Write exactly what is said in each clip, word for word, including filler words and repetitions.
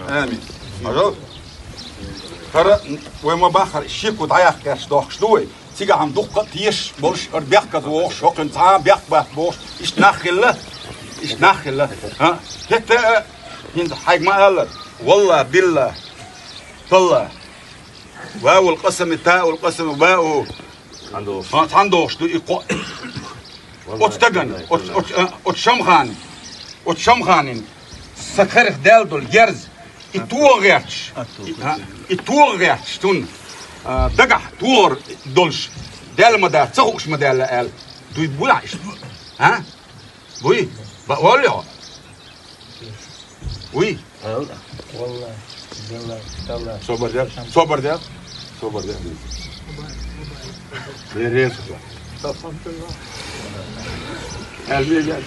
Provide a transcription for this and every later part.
Амин. Хьажал. ХӀара вай ма баххара шеко дӀаяккха гӀерташ доахкаш да вай. Цигахьа-м дукха а тешаш болаш, хӀара бехказа воагӀаш, хӀокхуьнца цхьа а бехк бац бохаш, иштта нах хилла, иштта нах хилла. ХӀа? ХӀаьта а, хӀинца хьайга ма аллара, валлахӀи, биллахӀи, таллахӀи. Вавул къасами, таул къасами, вау. Цхьана доагӀаш. ХӀа, цхьана доагӀаш да и кхоъ. Оцу дагана, оцу, оцу, а, оцу Шамхана, оцу Шамханин са карах даьлла дола герз, и тогӀа гӀерташ, и, а, и тогӀа гӀерташ, цунна, а, дагахьа тогӀар долаш, даьлла ма дац, ца хууш ма даьлла аьлла. Дуй буй ахь иштта? А? Буй? Бакъволлий хьо? Вуй? ВаллахӀи, биллахӀи, таллахӀи. Собар де, собар де, собар де. Бере сога. Алхьамдулиллахь. Алхьамдулиллахь.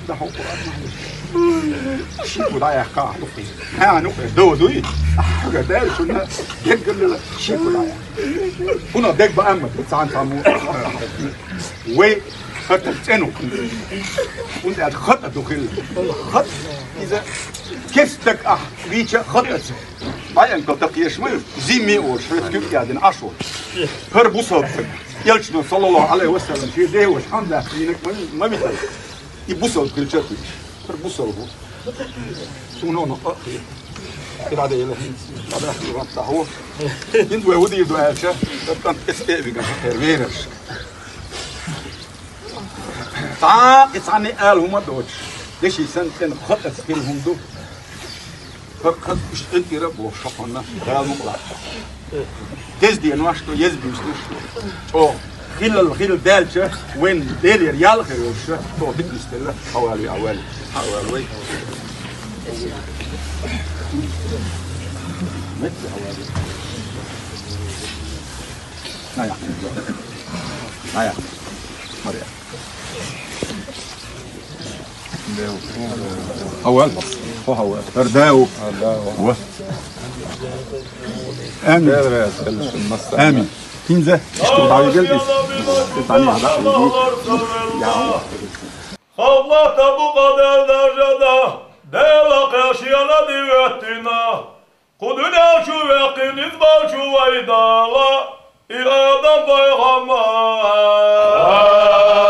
Да хьо Къуръан. Ши куда я ка. Хьа, ну, до, дуй. Хьага даьр шуна. Деггала ши куда я. Хьона дег ба амма, цхьан цхьа му. Вай хатӀа цӀена ва. ХӀунда аьлча хатӀа ду хила. ХатӀа иза кестаг ахь вийча хатӀаца. Баьнкал такхеш ма ю, зимми ош, хӀара куьг ядина Ӏаш ва. ХӀара бусалба саг. Элчано, саллаллахӀу Ӏалайхи ва саллам, ший дехьош хьамда дийнак ма, ма витай. И бусалба хилча куьг. ХӀара бусалба ва. Сона ма къа хи. Ира да ила хин. Ада хи ва таху. ХӀинца вай хӀу дийр ду аьлча, тӀаккха кӀес тӀе а виган хӀара вераш. Цхьа, и цхьанне ала хӀума доцуш. Деши санна цӀена хатӀаца хила хӀума ду. ХӀара кхаза иштта тӀера а бохуш хьона, Дала мукъалахь. Деза денош ду, еза буьйсанаш ду. ЧӀогӀа хилал хила даьлча, вайн Делера ял а хир йолуш, чӀогӀа дика нисделла, хьавала вай, хьавала вай. Хьавала вай. Метта хьавала вай. Ая. Ая. Марья. Хьавала. Хьо хьавала. ХӀара да ва. ХӀара да ва. Ва. Амин. Амин. ХӀинца иштта дӀавигал иза. Халкъ латта букъа Дала даржа да, Дала кхел шена тӀе веттина. Кху дуьнен чу ваьккхина иза волчу вай Дала, и Адам-пайхамар.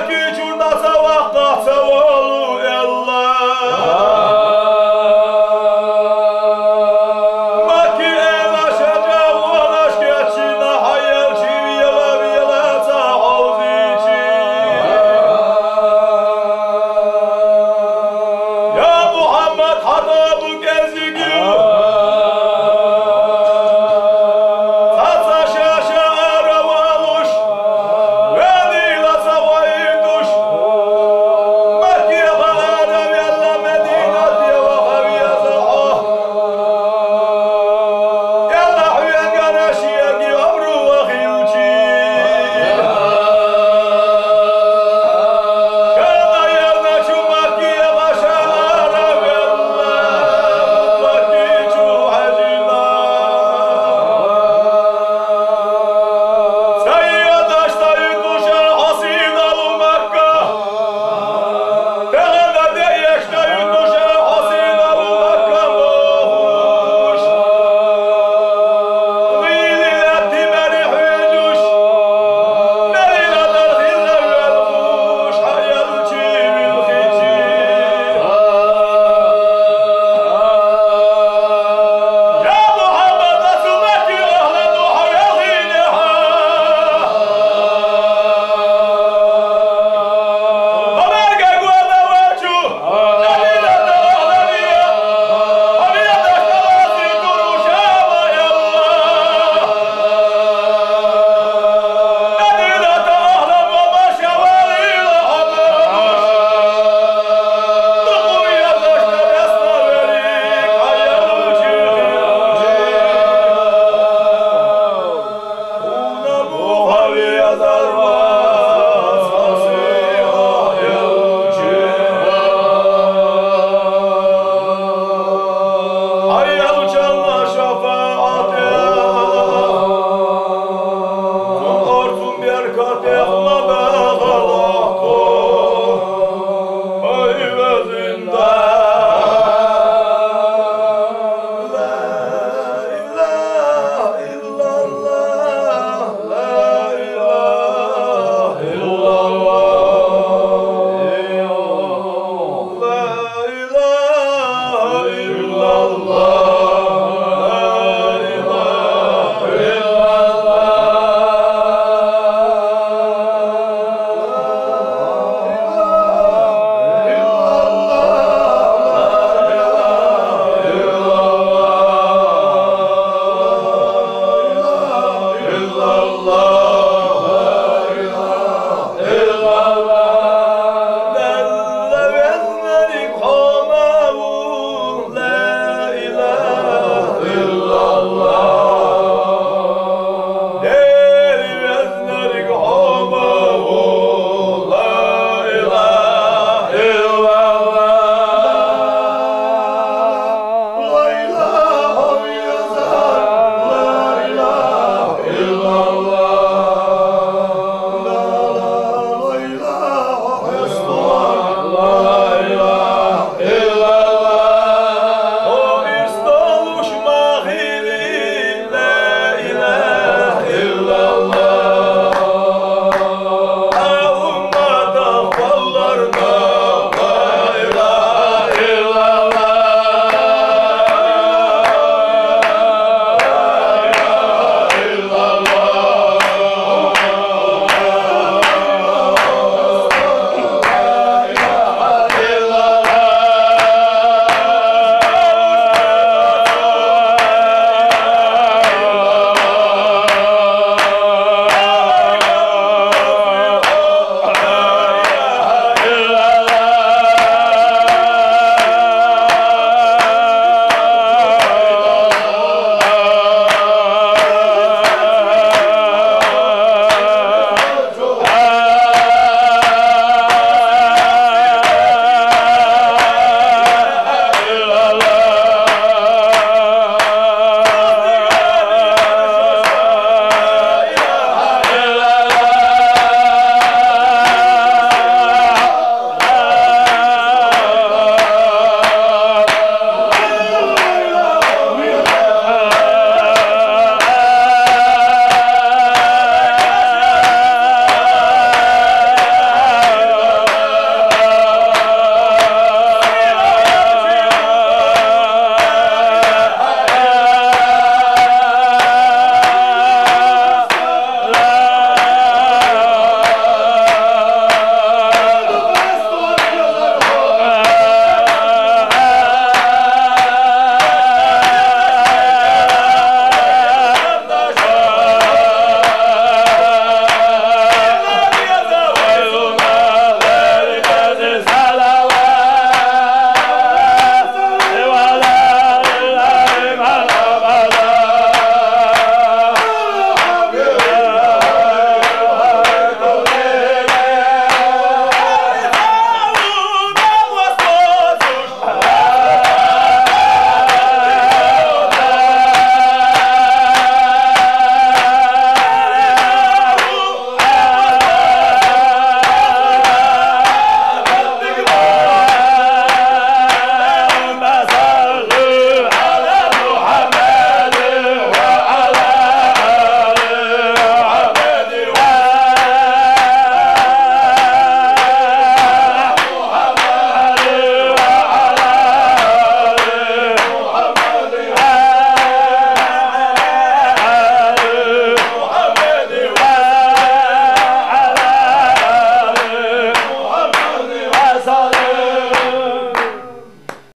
Кийчура дӀа ца ваккха ца ва.